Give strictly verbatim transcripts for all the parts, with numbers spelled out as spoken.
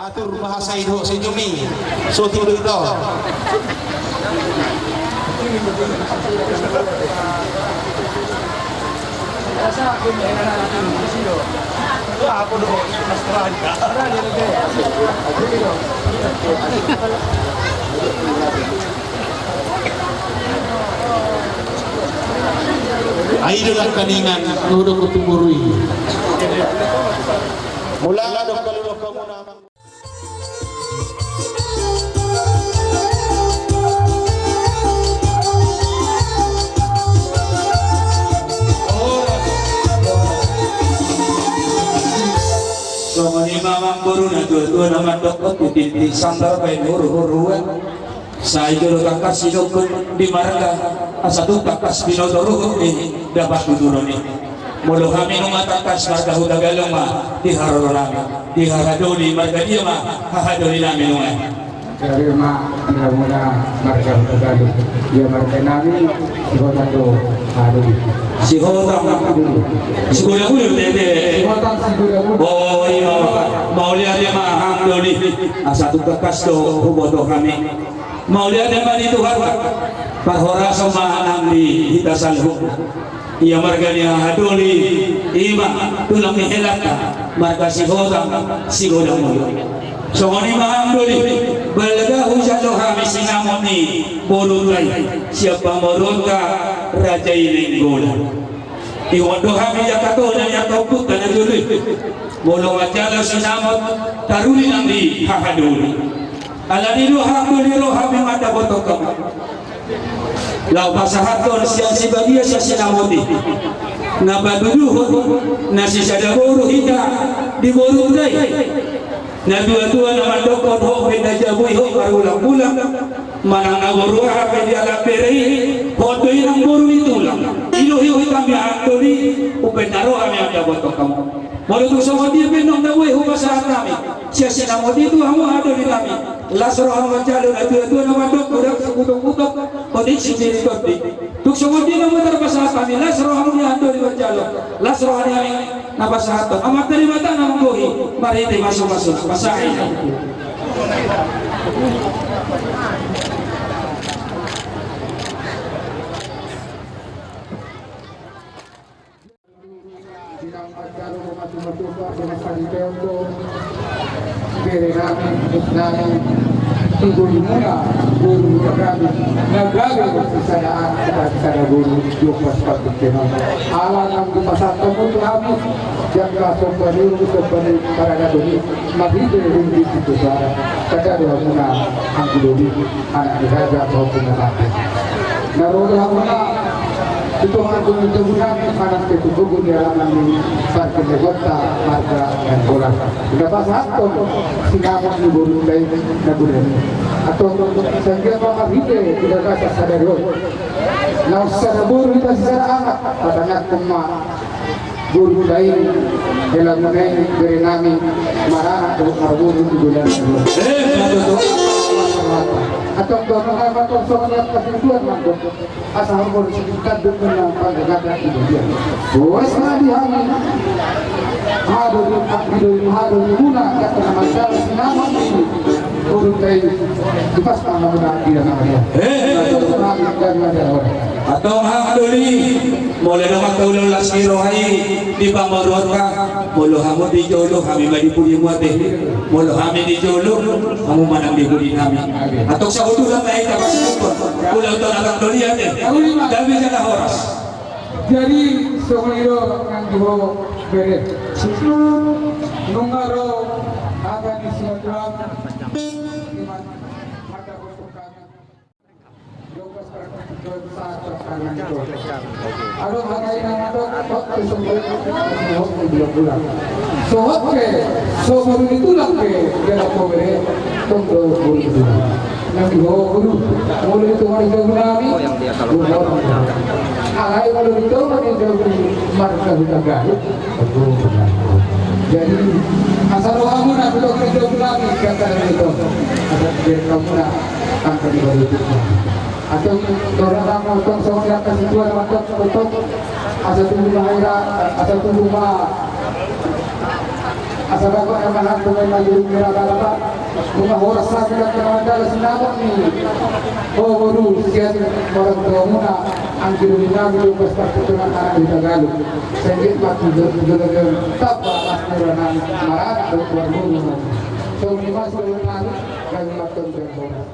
Atur bahasa i dohot senyum i. So tudu do. Ai do dangkaningan, nunga do tu boru i. Molo adong hamu, adong hamu na. Songon i ma amangboru, na tua-tua na mandok, tu tintin sandar baen huru-huruan. Sai jolo tangkas didokkon di marga, asa tung tangkas binoto ruhut ni dapot tuturon i. Molo hami nunga tangkas marga Hutagalung ma di haroro nami, di hahadoli marga dia ma hahadoli nami nunga. Jadi ma, di hamuna marga Hutagalung, ia marga nami Sihotang do hahadoli. Sihotang. Sigodang-godang, tete. Sihotang sigodang-godang. O, i ma. Mauliate ma amang doli. Asa tung tangkas do huboto hami. Mauliate ma di Tuhanta. Parhorasan ma nang di hita saluhutna. Ia marga ni hahadoli, i ma tulang ni helanta, marga Sihotang sigodang-godang. Songon i ma amang doli, balga hujalo hami sinamot ni borunta i, sian pamoruonta Raja i Nainggolan. Ihut do hami angka tona ni angka ompunta na jolo i. Molo manjalo sinamot, taruli nang di hahadoli. Alani do amang doli ro hami mandapothon hamu. Laho pasahathon sian sibagian sian sinamot i. Na patuduhon, na sisada boru hita di borunta i. Na tua-tua na mandokkon hot pe na jabu i hot marulang-ulang. Manang na boru aha pe di alam bere i, hot do i nang boru ni tulang. I do hita amang doli, umbahen na ro hami mandapothon hamu. Molo tung songon dia pe nang na boi hupasahat hami sian sinamot i tu hamu hahadoli nami, las roha manjalo, na tua-tua na mandok godang sikutok-kutok, otik sibiri tondi. Tung songon dia na boi tarpasahat hami, las roha ni hahadoli manjalo, las roha ni hami na pasahathon. Amanta Debata na manggohi marhite maso-masona. Pasahat. Di na manjalo do matupa-tupa, di na saripeon do bere nami, pos nami, tu boru muna, boru Hutagalung, na gabe marsisadaan, marsisadaan boru, di ombas partingkian on. Ala naung dipasahat hamu tu hami di angka somba ni uhum, somba ni paradaton i, marhite ringgit pitu suara. Sada do hamuna anggi doli, anak ni raja, pahompu na mate. Na ro do hamuna tu tonga ni jabu nami, manang pe tu gogo ni alaman ni pargellenganta marga Nainggolan. Di na pasahathon sinamot ni borunta i na godang i. Antong, sai anggiat ma marhite di bagasan sadari on, naung sada boru hita sisada anak, patangiangkon ma borunta i, helamuna i, bere nami, maranak dohot marboru di bulan. Eh, betul, betul. Antong, dohot ma antong songon i, angka sintua mandok, asa horbo di sikitan dukun na panggagatan di dunia. Boas ma di hami. Hahadoli, hahadoli, hahadoli muna, angka na manjalo sinamot ni borunta i, tupas ma hamuna di na maria. Eh, betul. Antong, hahadoli, molo adong angka ulaon las ni roha i di pamoruonta, molo hamu di jolo, hami ma di pudimu ate. Molo hami di jolo, hamu ma nang di pudi nami. Antong, sahutulan ma hita pasahathon ulaonta, amang doli ate. Gabe jala horas. Jadi, songon i do nang di ho bere. Nunga ro hata ni simatua. Adong hata i na mandok, hot pe so boru ni tulang, so boru ni tulang pe jala ho bere, tong do boru ni tulang. Nang di ho boru, molo di tonga ni jabu nami, boru. Alai molo di tonga ni jabu ni marga Hutagalung, boru. Jadi, asa ro hamuna tu tonga ni jabu nami, kata na itu. Asa di hamuna, angka di baru itu. Antong, dohonon nami antong songon i, angka situan ma antong, antong, asa tubu ma hira, asa tubu ma, asa bagot ma hira, antong, na di rumah hira, bapak, rumah horas, sabi, dan teman dalam sinabok ni. O boru, sian orang tuamuna, anggi dulu nami, lupas pas tutunan anak di Tagalog. Sengit mati, jolo-jolo, tapa, mas, nira, nami, maranak, dan keluar boru, nami. Songon i ma, songon i ma, nami, kami makan dan horas.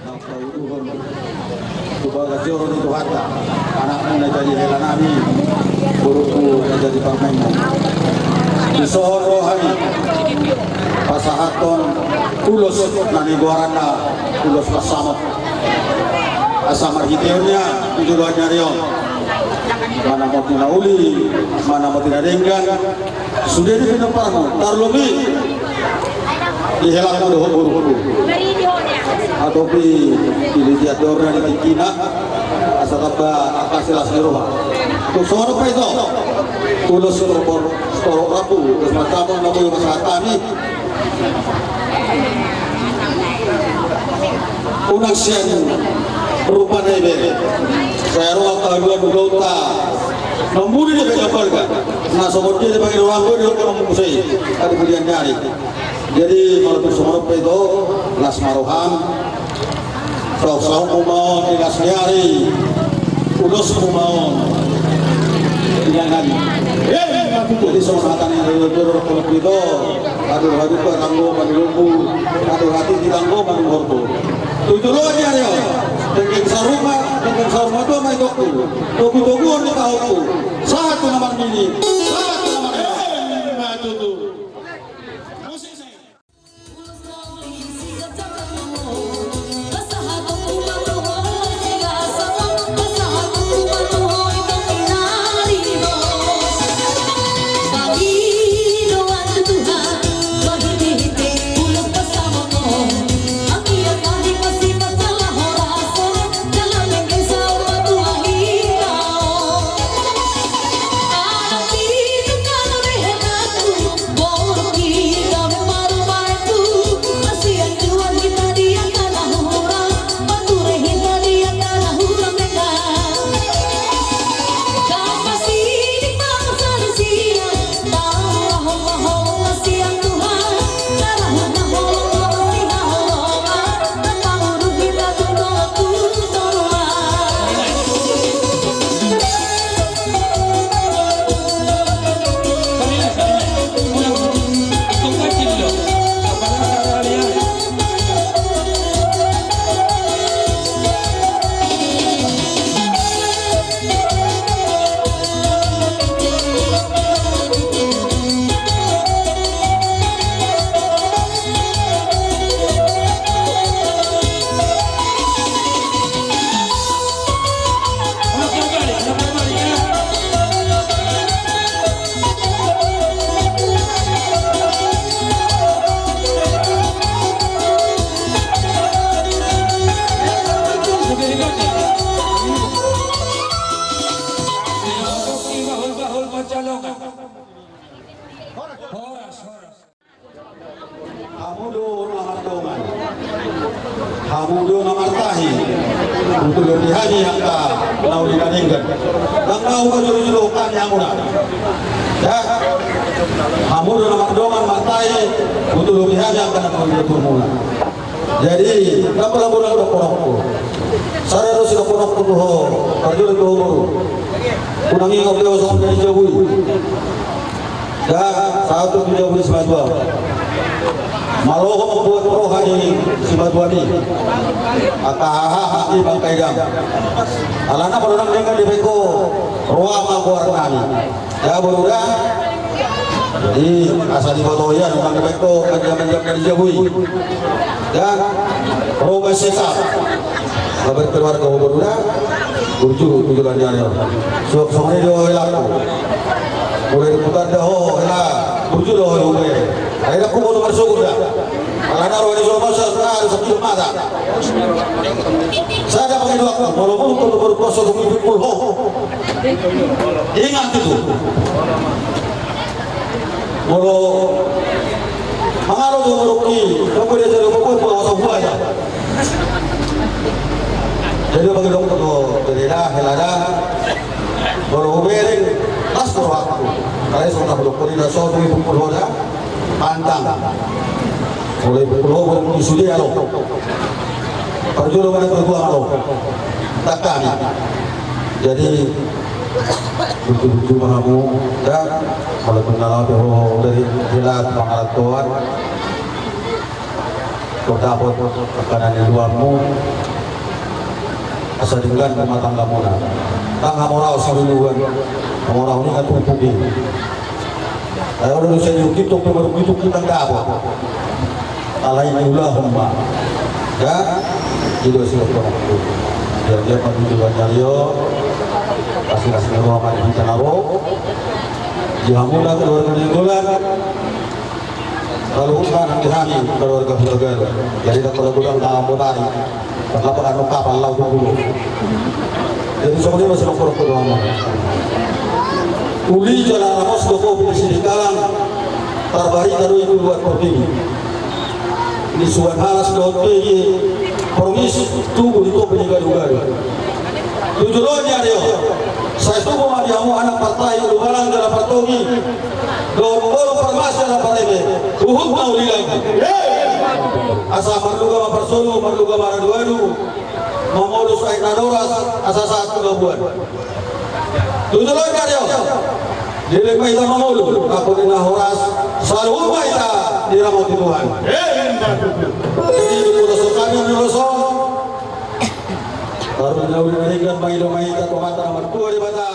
Naung pauduhon tu bagas joro ni Tuhanta, anakmu na jadi hela nami, boruku na jadi parumaenmu. Dison roha ni pasahathon ulos na nigoaranna ulos pansamot. Asa marhitehon i tu joloan ni ari on, manamoti na uli, manamoti na denggan, sude di pinomparmu, tarlumobi di helangku dohot boruku. Adopi di liat dorna di tingkina, asa tamba angka silas ni roha. Tung songon on pe ito, ulos sitorop rambu, ulos pansamot na boi pasahat hami. Unang sian rupana iba, sai ro angka haduan ulaonta, na muli di bagas balga, na songon dia di bagas rohangku, di rohangku na muse, adi pudian ni ari. Jadi, molo tung songon on pe ito, las ma roham, saut-sautmu ma on di las ni ari, ulosmu ma on. Inganan. Jadi, songon hata ni jolo-jolo, molo tung ito, aduh, aduh, anggo manulungku, aduh, hati di anggo manulungku. Tu joloan ni ari on, denggan saur matua, denggan saur matua ma itongku, togu-toguhon ni pahompu, sahat tu na marnini, sahat tu na marnini. Hamu do na mardongan, hamu do na martahi. Hutudopi hami angka na uli na denggan. Ndang na hupajolo-jolo hami hamuna. Ya. Hamu do na mardongan martai, hutolopi hami angka na manggohi turmuna. Jadi, ndang pola godang dohononku. Sada do sidohononku tu ho, parjolo tu ho boru. Unang ingot do ho songon na di jabu i. Ndang, sahat tu jabu ni simatua. Malo ho mambuat roha ni simatuami. Angka haha, i ma angka idang. Alana molo ndang denggan dibahen ho, roa ma goarnami. Ya, boru da. Jadi, asa diboto ia, nunga dibahen ho, manjam-manjam na di jabu i. Dan, roba sesa. Kabar keluarga ho boru da. Burju, burju lan jani. So, songon i do helaku. Mulai diputar da ho, hela. Burju do ho, hela. Ai, aku boru marsogot da. Alana roha ni jolma sa, sa, sakilo mata. Sada pangidoanku, molo muruk ho tu boru, poso tu boru, pukul ho. Ingat itu. Molo mangalo tu boru i, tunggu dia jadi boru, boru, boru, boru, boru. Jadi pangidoanku tu, jadi da, hela da. Molo hubereng, las do rohangku. Alai songon na hudok ni na so, tu boru, boru, boru. Pantang. Mulai pukul opat, sude alo. Parjolo ma na parjolo alo. Tangkas. Jadi, burju-burju ma hamu, da, molo tung na laho pe ho dari hela tu pangarantoan. Tung dapot angka na niuluanmu. Asa denggan rumah tanggamuna. Ndang hamoraon saluluan. Hamoraon i na tumpuk i. Ai olo do sai diungkit, tong pe marungkit-ungkit ndang dapot. Alai niulahon ma. Da, i do sidohononku. Biar dia pagi juga nyario. Asing-asing roha ma di hita na ro. Di hamuna keluarga Nainggolan. Lalu hutang di hami keluarga Hutagalung. Jadi, ndang pola godang na mambotari. Parlapa anu kapal laut tu pulo. Jadi, songon i ma sidohononku tu hamu. Uli jala ramos do ho di Sidikalang. Tarbarita do i tu luat portibi. Nisuan halas dohot bege, pormis tubu di topi ni gadu-gadu. Tu joloan ni ari on, sai tubu ma di hamu anak partai, ulubalang jala partogi. Dohot boru parmas jala pareme, huhut ma uli lagi. Asa marluga ma parsolu, marluga ma maradu-adu. Mamolus aek na doras, asa sahat tu gabuan. Tu joloan ni ari on, dilehon ma hita mangolu, angka na horas, saluhut ma hita diramoti Tuhan. Jadi, di pulos hami on, di pulos on. Baru na uli na denggan, mangido ma hita tu Amanta na martua Debata,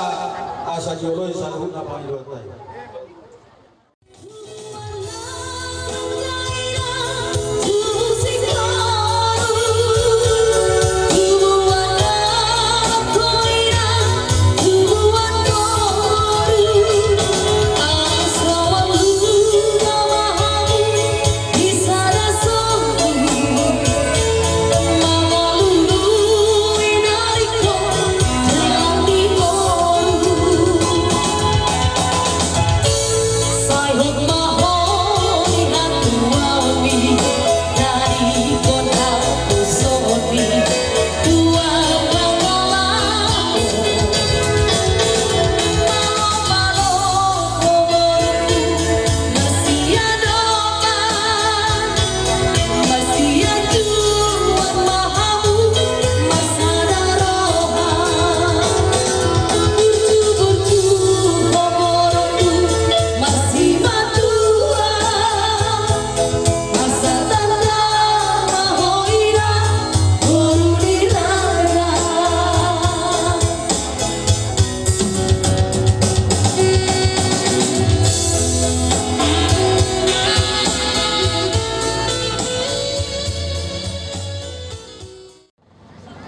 asa dioloi saluhutna pangidoanta i.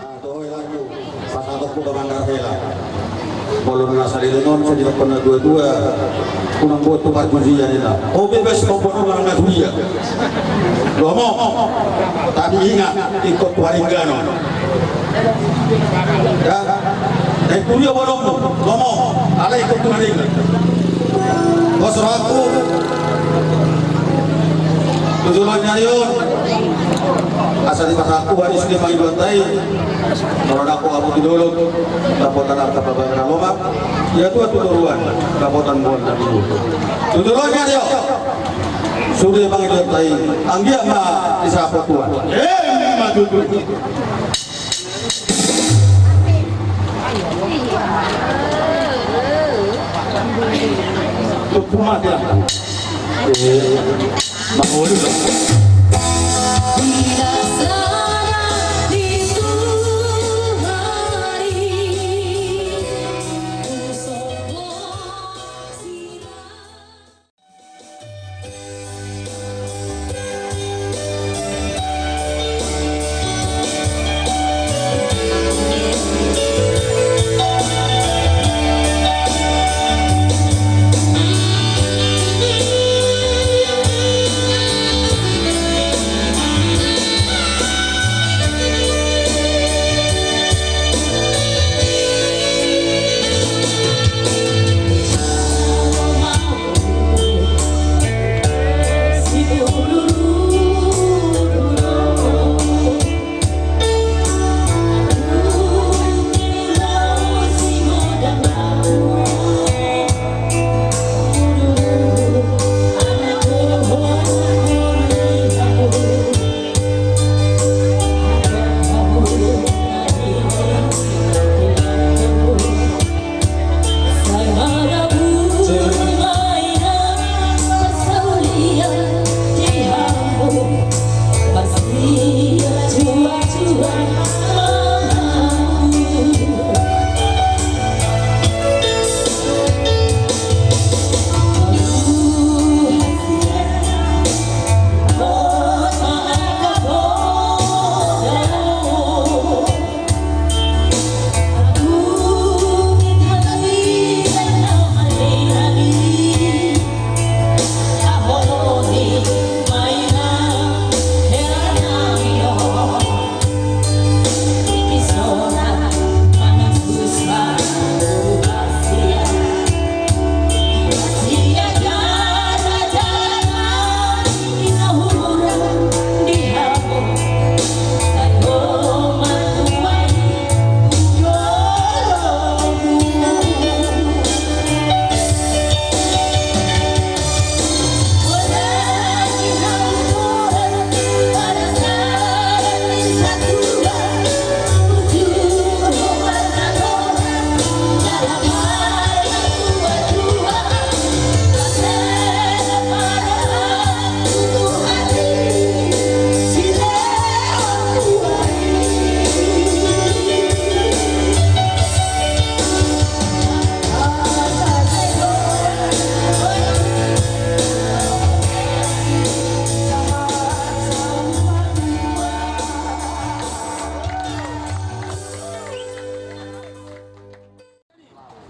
Ah, toho helaku, pasahatku pamanggar hela. Molo na saleleng on, sai didokkon na tua-tua, unang boan tu parjujian, ninna. Ho bebas mamboan on manang na tu dia. Lomo. Tapi ingat, ingkon tu haringganon. Ya. Naeng tu dia boanonmu, lomo. Alai ingkon tu haringga. Pos rohangku. Tu joloan ni ari on. Asa dipasahat Tuhan i sude pangidoanta i. Molo nangkin hamu di dolok, dapotan arta pabaga na lomak. Ia tuat tu toruan, dapotan boan na tiur. Tutu loja dio. Sude pangidoanta i, anggiat ma disahat Tuhan. Emma tutu. Tutu mate lah. Mangolu lah.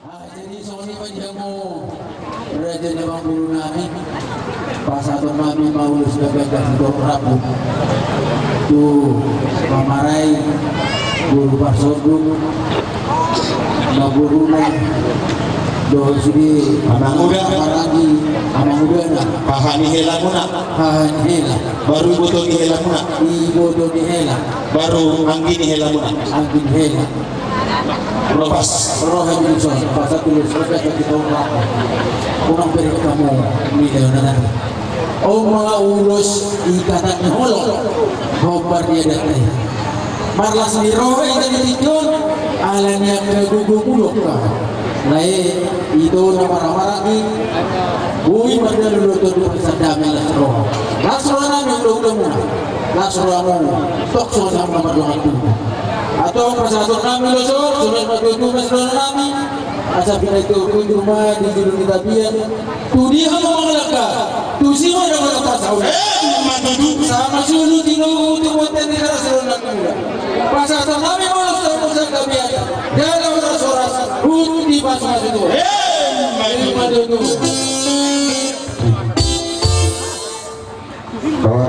Ah, jadi songon i ma di hamu raja ni amangboru nami. Pasahaton nami ma ulos na bagas di tong rapu tu pamarai, boru parsonduk, namboruna, dohot sude amangboru, maranggi amangboruna. Haha ni helamuna. Haha ni hela. Baru iboto ni helamuna. Iboto ni hela. Baru anggi ni helamuna. Anggi ni hela. Rohas. Roha jadi son, pasal tulis rohas jadi tong rapu. Unang beri kamu milionan. Oma ulos ikatan holong. Hombar dia datang. Marlas ni roha ita di tingki on, ala ni angka gogo mudok ka. Lae, ito na marhahamaranggi. Boi mardalan do tu parsandame las roha. Las roha nami, ula-ula muna. Las roha muna. Tok songon na mardongan tubu. Antong pasahaton nami do songon, songon ma tutu mas roha nami. Asa pinantikhon ma di julu ni tapian. Tu dia hamu mangalangka, tusi ma dapot pasahat. Emma tutu. Sama sulu tinogu tu bontean ni raja sonang mula. Pasahaton nami ma ulos tu parsandame. Jala horas-horas, rut di pasupasu tu. Emma tutu. Bawa.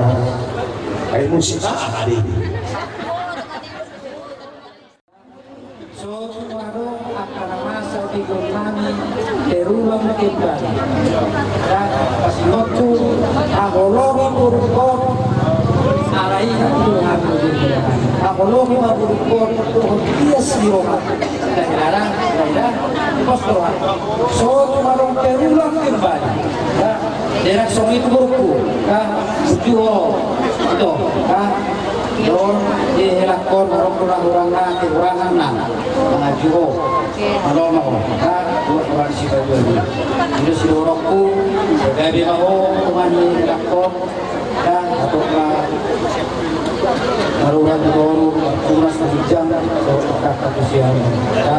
Ai musik ah, adi. So tung adong angka na masa di gor nami, berulang kembali. Dan pasingontu, haholongi burung on, ala inang Tuhan. Olo, ima buruk kor, dia si roha. Daerah, daerah, pos roha. So, cuma dong terulang kembali. Ya, daerah song itu burukku. Ya, setuju. Itu, ya. Don, di helak kor, dorong kurang-kurang na, kekurangan na. Mangaju ho. Malo ma ho. Ya, dua kurang si baju. Itu si dorongku. Gabe ma ho, cuma di helak kor. Ya, atau ka maruran di toru, tunas di jang, so kata kesian. Ya,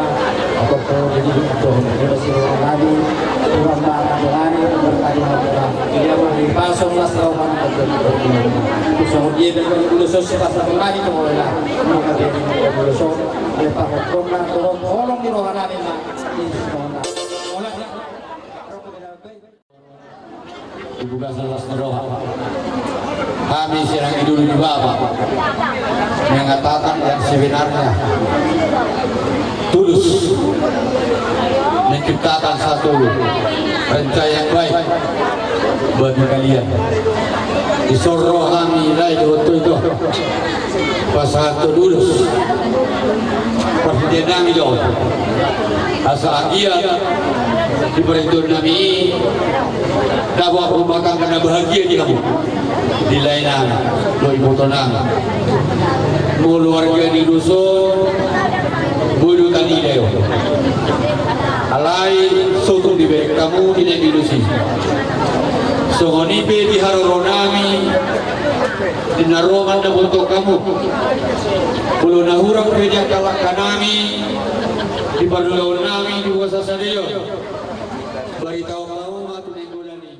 atau ka jadi itu, jadi si orang tadi, orang mana dengan ini, berkali-kali. Dia mau dipasang lah, selalu mana. Terus sama dia dan dulu sosial pas sama tadi, tuh, lah. Maka dia dulu sosial, dia pakai kona, tolong, tolong di ruangan ini, Mak. Ini semua. Olah, ya. Di bagasan las ni roha, hami sian anggi doli ni Bapa mengatakan yang sebenarnya, tulus menciptakan satu rencana yang baik bagi kalian. Di son ro hami lae di waktu itu. Pasahat tu dulu. Parhitean nami do. Asa anggiat di parhitean nami i, dapot rumah tangga na bahagia di hamu. Di lae nami, dohot iboto nami. Molo warga di dusun, boi do tanida i. Alai sotung dibereng hamu di na di dusun i. Songon i pe di haroro nami, di na ro mandapothon hamu. Molo na hurang pe di angka langka nami, di parulaon nami, di huaso sadari on. Baritaon hamu ma tu nainggolan i.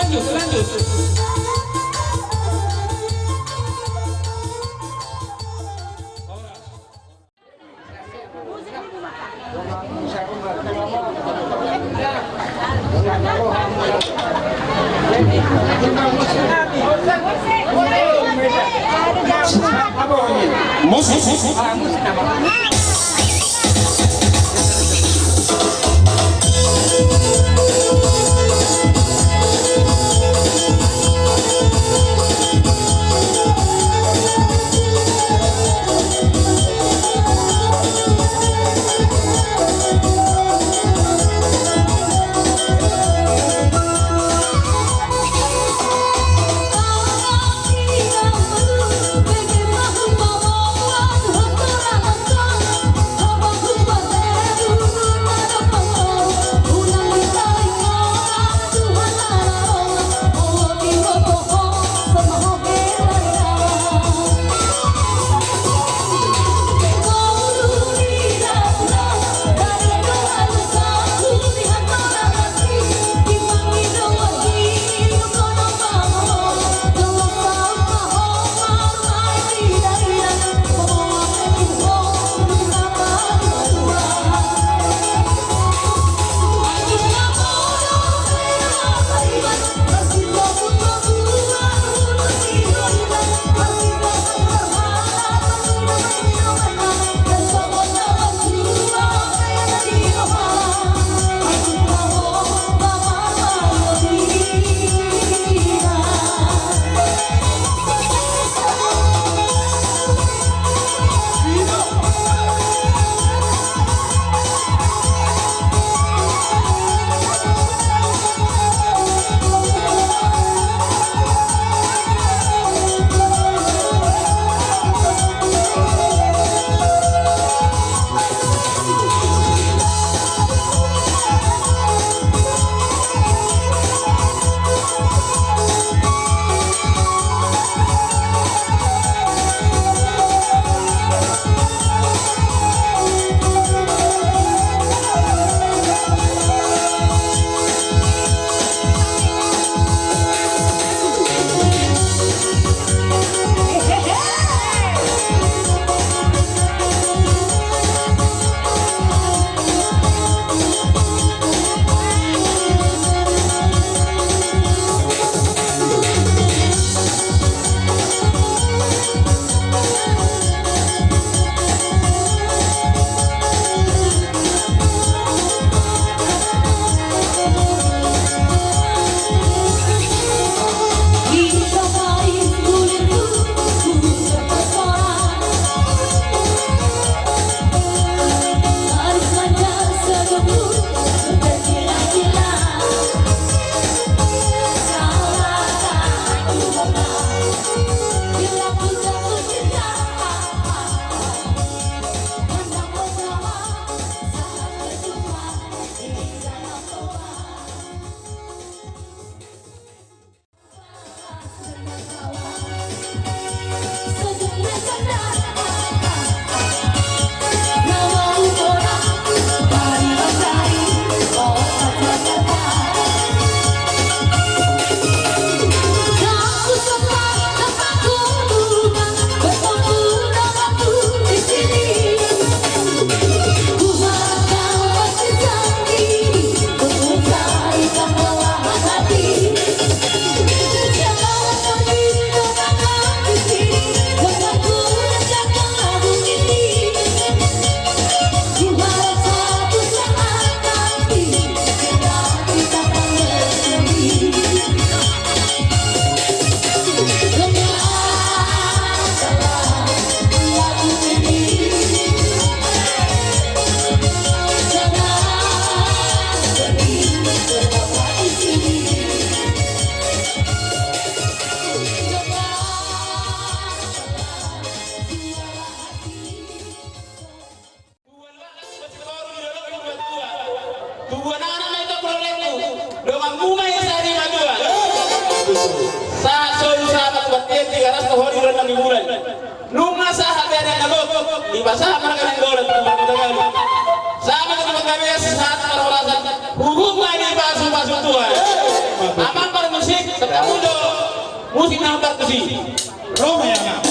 Lanjut, lanjut. Musik. Tubuan anak na itu prolekku. Donganmu ma i sahat i matua. Sahat solu sahat tu bontean, Tigaras tu Hori, Rondang di Bulan. Nunga sahat di anak na lot, dipasahat marga Nainggolan tu marga Tagalu. Sahat tu marga Beas, sahat parhorasan. Huhut ma i dipasupasu Tuhan. Amang parmusik, Musik na hambar tusi. Ro ma i, Amang.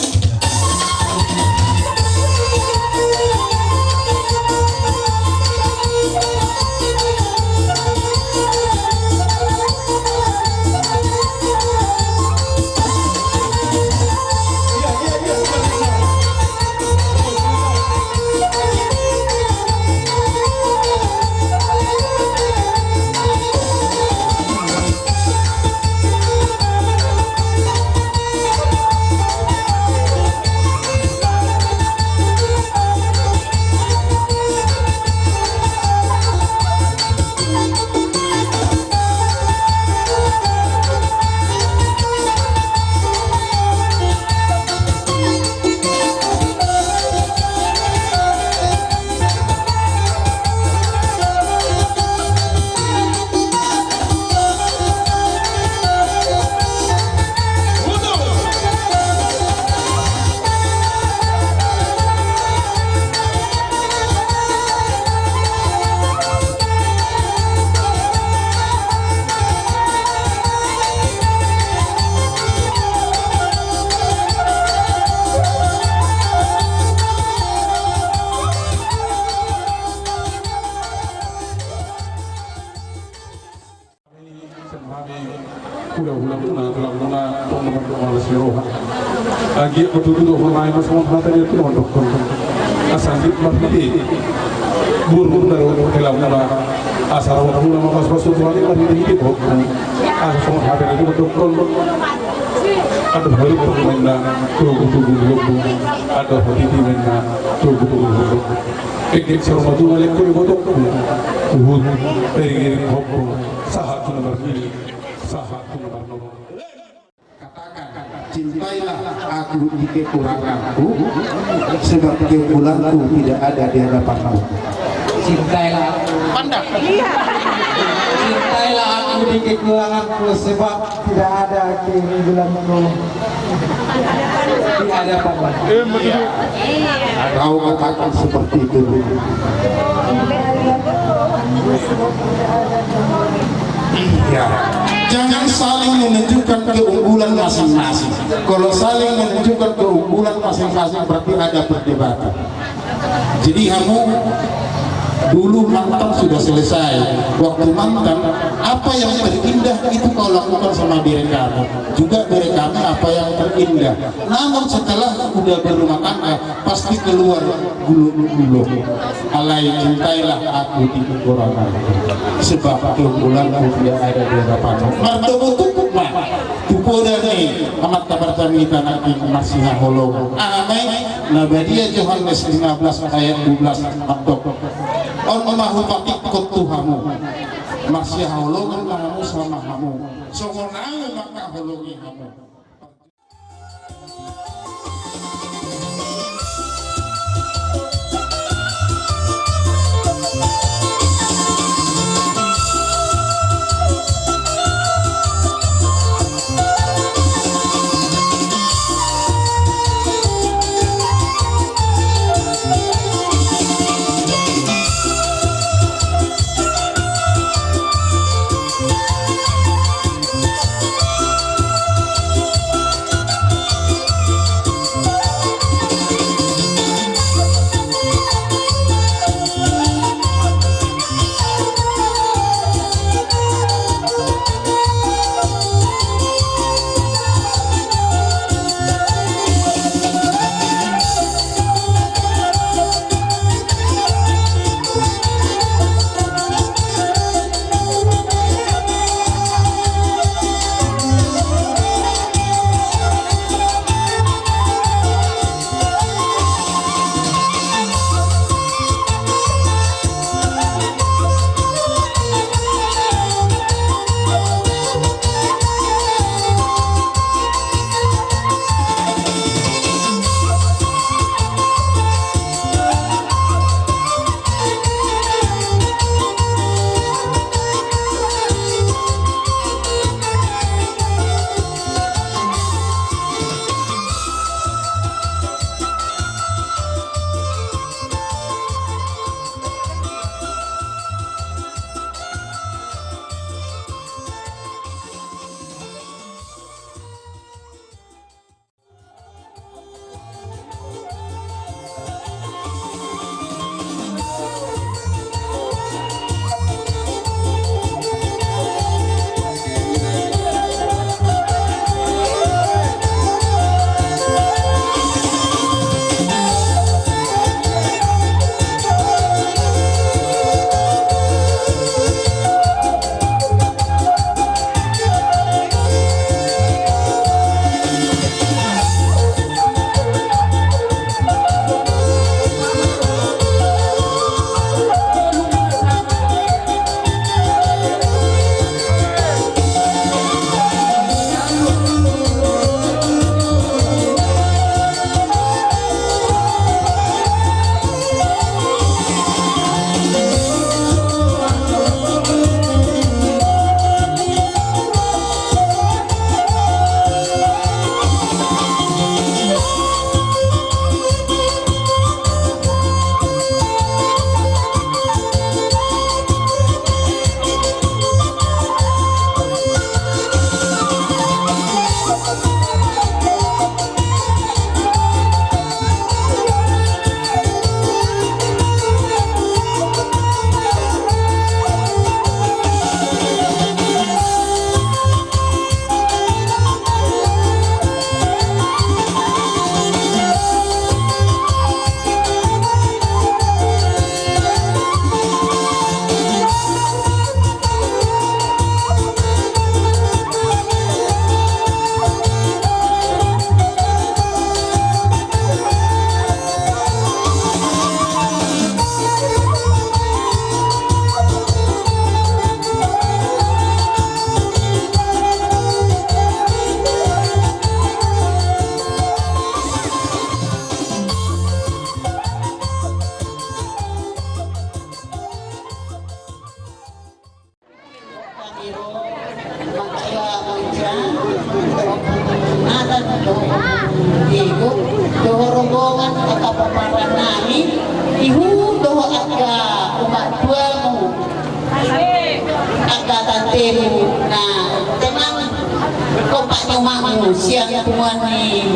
Hula-hula muna, tulang muna, tong na mardongan las ni roha. Anggiat ma tutu dohonon nami ma songon hata ni natuatua mandokkon. Asa anggiat marhite boru muna dohot hela muna, asa ro muna mamasu-masu Tuhan i marhite-hite boru. Asa songon hata ni natuatua mandokkon. Andor halumpang ma inna togu-togu ni lombu, andor hatiti ma inna togu-togu ni lombu. Engge saur matua lengkon ibotongku, huhut iring-iring hompu, sahat tu na marnini, sahat tu na marnono. Katakan, cintailah aku di kekuranganku, sebab keunggulanku tidak ada di hadapanmu. Cintailah aku. Pandak. Cintailah aku di kekuranganku, sebab tidak ada keunggulanku di hadapanmu. Kau katakan seperti itu dulu. Iya. Jangan saling menunjukkan keunggulan masing-masing. Kalau saling menunjukkan keunggulan masing-masing, berarti ada perdebatan. Jadi, hamu dulu mantan sudah selesai. Waktu mantan, apa yang terindah itu kau lakukan sama bere kami. Juga bere kami apa yang terindah. Namun setelah udah berumah tangga, pasti keluar gulung-gulung. Alai cintailah aku di kekuranganku, sebab keunggulanku tidak ada di hadapanmu. Mardomu tupuk ma tu poda ni Amanta Marjamita nangkin marsihaholongan. Aha ma i? Na badia Johannes lima belas ayat dua belas mandok: On ma hupatikkon tu hamu, marsihaholongan ma hamu sama hamu, songon ahu mangkaholongi hamu. Matua Monja, Natan dohot Diego, dohot rombongan angka pomparan nami, ihut dohot angka umak tuamu, angka tantemu, na, tenang, kompak ni umakmu sian punguan ni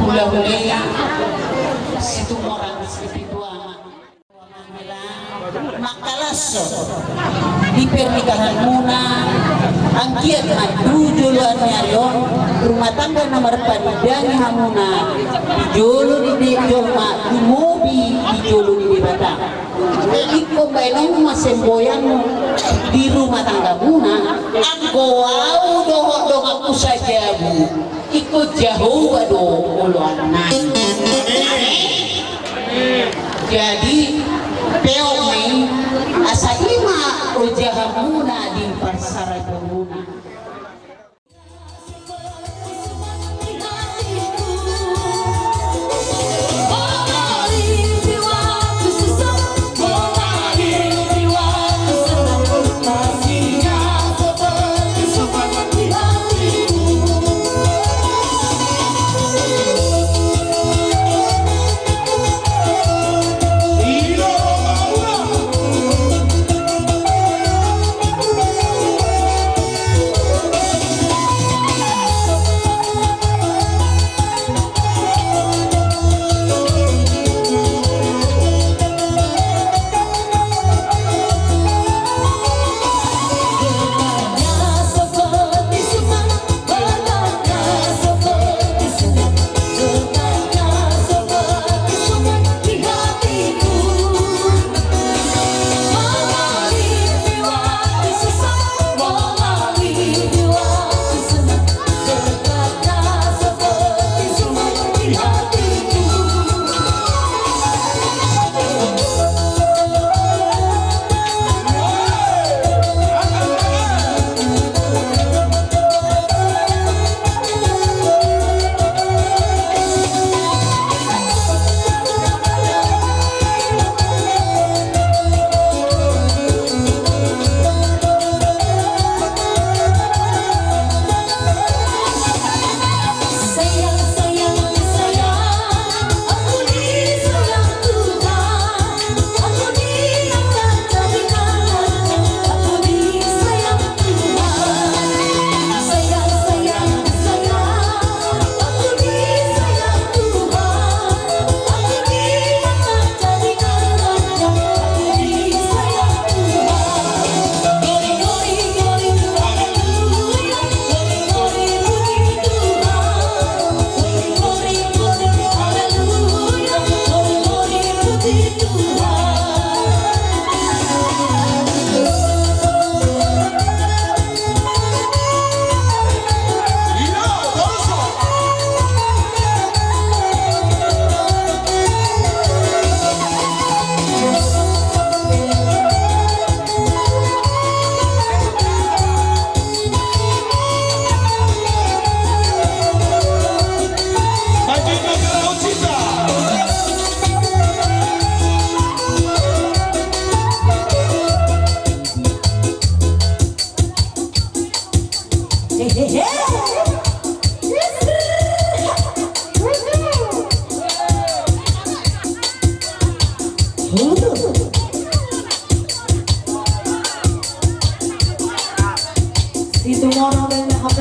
hulahula i, Situmorang Sipitu Ama. Mangkalashon di pernikahanmuna, anggiat ma tu joloan ni ari on, rumah tangga na marpanindangi hamuna di jolo ni de-, jolma, dumobi di jolo ni Debata. Ingkon baenonmu ma semboyanmu di rumah tanggamuna, anggo au dohot donganku sajabu. Ingkon Jahowa do oloanna. Amin. Jadi, peop ma i, asa i ma ojahanmuna di parsaripeonmuna. Situmorang dan H P.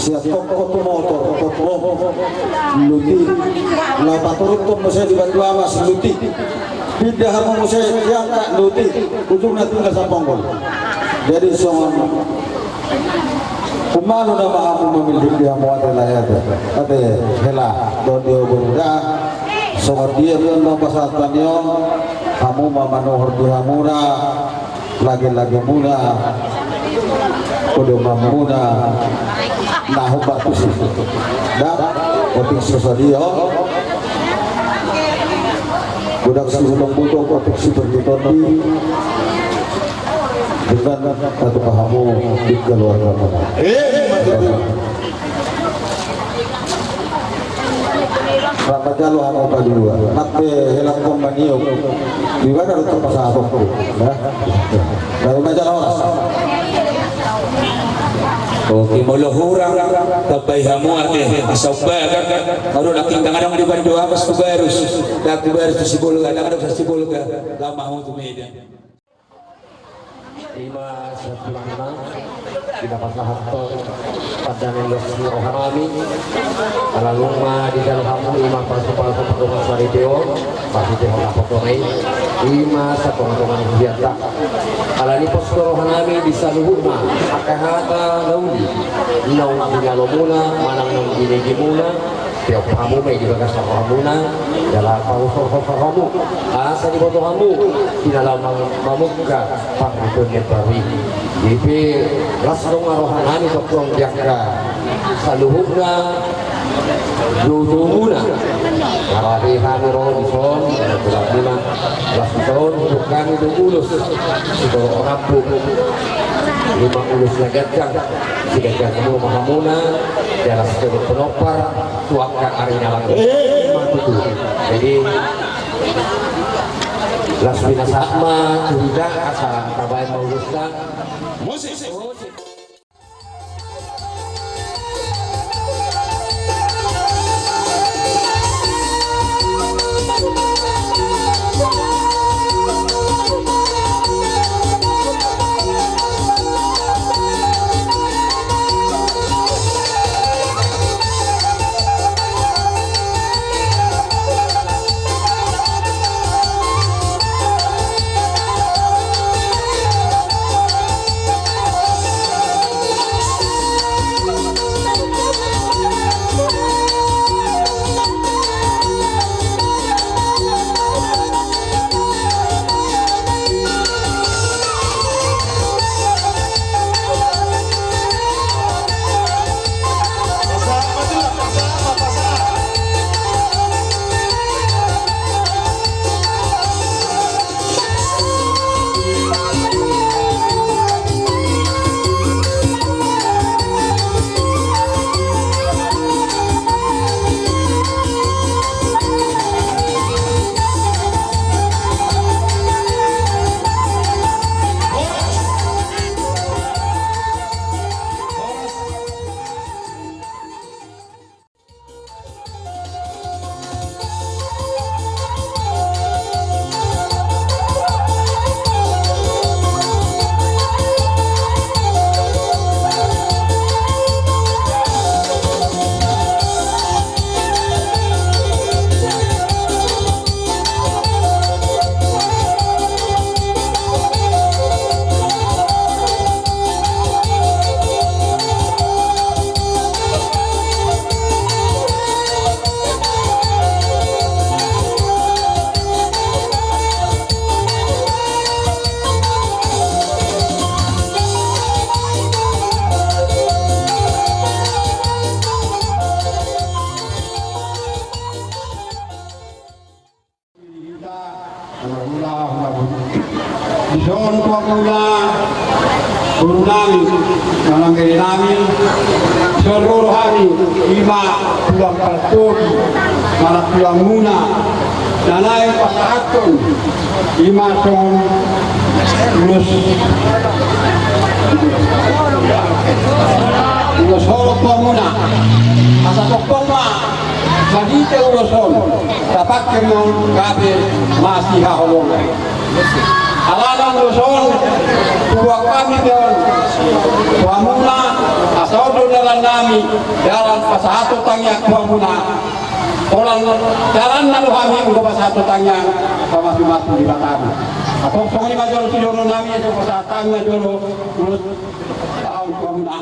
Sian toko tu motor, toko luti. Laho paturuthon muse di Bandu Amas, luti. Pinda hamu muse di angka, luti. Ujungna tinggal saponggol. Jadi songon umalu nama hamu mamillit di hamu ate, lae ate. Ate hela dohot di obor uda. Songon dia pe on na pasahat hami on, hamu ma manuhor di hamuna. Lage-lage muna, podoman muna, na hombar tusi. Da, otik si Sadio. Godang si Hutong-butong, otik si Tondi-tondi. Dengan satu pahamu di keluarga muna. Eh, Rap manjalo hamu palua. Nang pe helangkon maniop. Di mana do tarpasahatonku? Nah. Lalu manjalo horas. Oke, molo hurang, tambai hamu ate, asa umbahen. Molo nangkin ndang adong di Bandu Amas tu Barus. Ndang tu Barus tu Sibolga, ndang adong Sibolga. Laho ma hamu tu Medan. Ima sahat tu hamuna, di na pasahathon pandangan las ni roha nami. Ala nunga dijalo hamu ima pasu-pasu pardongan saripeon, pardongan na potong i, ima sahat tu tonga-tonga ni hujanta. Alani pos do roha nami di saluhutna angka hata na uli naung dijalo muna manang naung dibege muna. Tiop hamu ma i di bagasan rohamuna, jala pausor-usor hamu, asa diboto hamu di na laho mamungka parhitean ni baru i. Jadi pe las do roha nami tongtong di angka saluhutna tutumuna. Marade hami ro dison, tulang muna, las dison, hudok hami tu ulos, sitorop rambu, ima ulos na ganjang, siganjang hamu ma hamuna, jala sitorop pinompar, tu angka ari na laho. Eh, ima tutu. Jadi las pinasahat ma tu hita asa tabaen ma ulosta. Musik. Dison tu angka boru nami, manang bere nami, dison ro hami, ima tulang partogi, manang tulang muna, na naeng pasahathon, ima songon ulos, ulos holong tu hamuna, asa tongtong ma, marhite ulos on, tapangke ma on gabe masihaholongan. Alana ulos on, tubuan hami pe on, Tu hamuna, asa on do dalan nami, dalan pasahathon tangiang tu hamuna. Holan dalanna do hami, anggo pasahathon tangiang, pamasumasu Debata do. Antong songon i ma jolo sijolo nami, asa pasahat hami ma jolo, ulos, taon tu hamuna.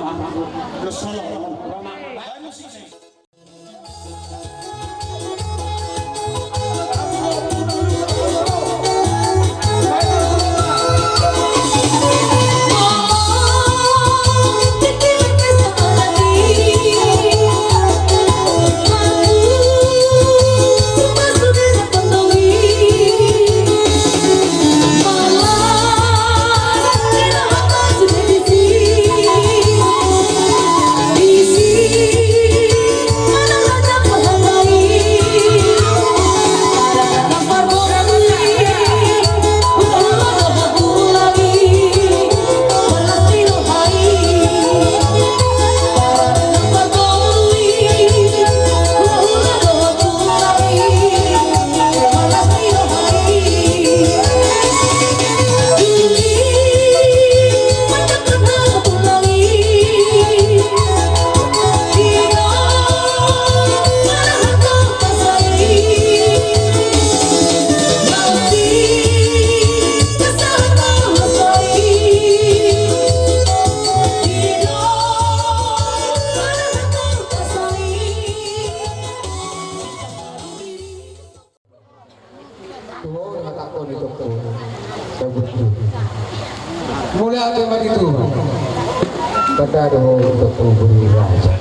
Tu ho do hatangkon, itongku. Sabutu. Mauliate ma di Tuhan. Tanda do ho, itongku, boru ni raja.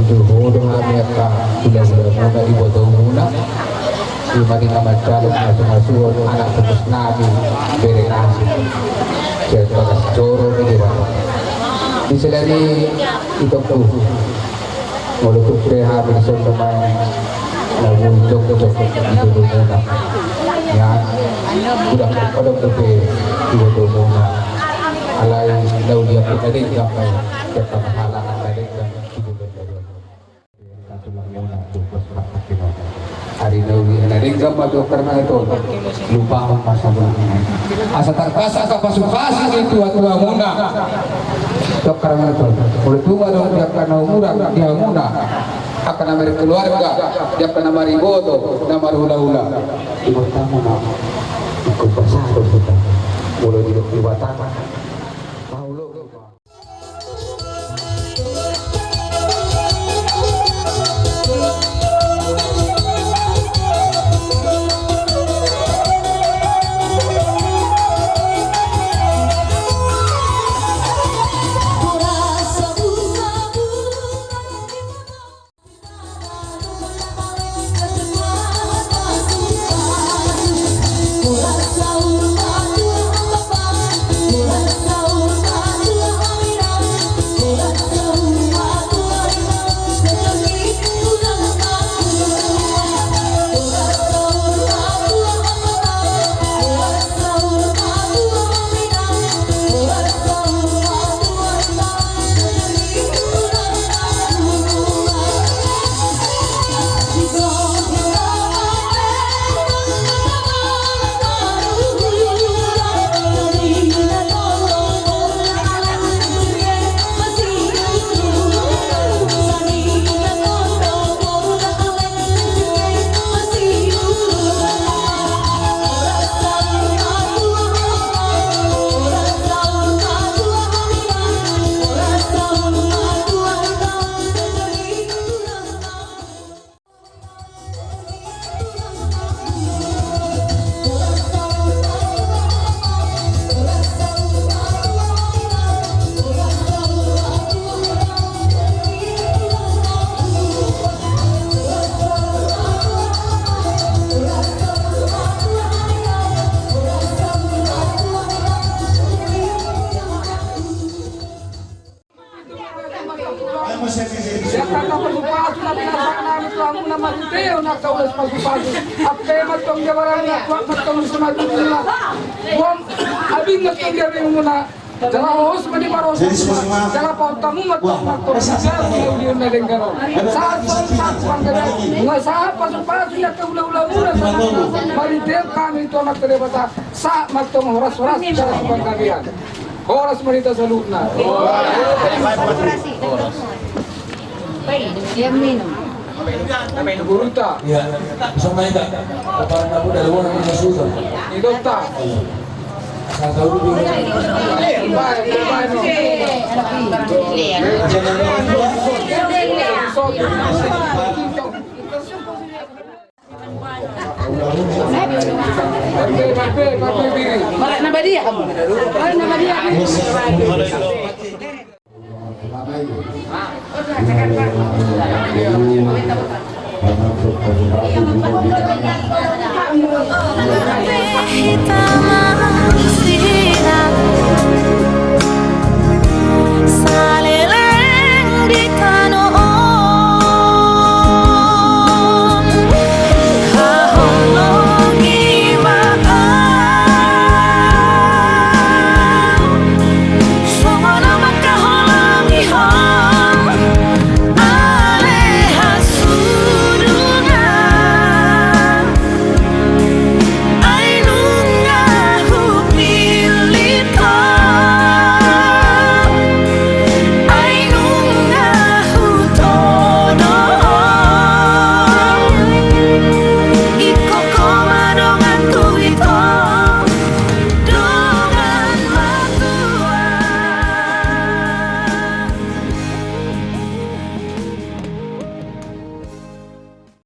Di ho do hami angka hulahulamuna, ibotomuna. Ima di na mandalani pasu-pasuon anak pupus nami, bere nami. Sian bagas joro ni Debata. Di sadari, itongku. Molo tung pe hami dison do maen, na boi jokjok di dolomuna. Ia, godang adong dope ibotomuna. Alai na uli ampit na denggan ma i, jala panghalangan na denggan di dolomuna. Ari na uli na denggan ma tu angka na ito. Lupahon ma sabolon. Asa tangkas angka pasu-pasu ni tua-tuamuna. Tu angka na ito. Molo tung adong di angka na umurang di hamuna, angka na markeluarga, di angka na mariboto, na marhulahula, ibotamuna. Ingkon pasahathon hita. Molo didok Debata, paulak. Angka pasu-pasu na pinasahat nami tu hamuna, marhite on angka ulos pasu-pasu. Ampe ma antong jabaran na tuak ma antong di sumatuna. Buang abing ma antong di abingmuna. Jala hohos ma di parhohos. Jala paontanmu ma antong, ma antong di ulion na denggan on. Sahat ma antong sahat panggabean. Nunga sahat pasu-pasu ni angka hulahulamuna. Marhite on hami tu Amanta Debata. Sahat ma antong horas-horas jala tu panggabean. Horas ma di hita saluhutna. Horas. Ia minum. Guruta. Ia, bisa main tak? Apa nama dari mana kita susah? Idota. Saya tahu dulu. Baik, baik, baik. Marek na badia hamu. Marek na badia hamu.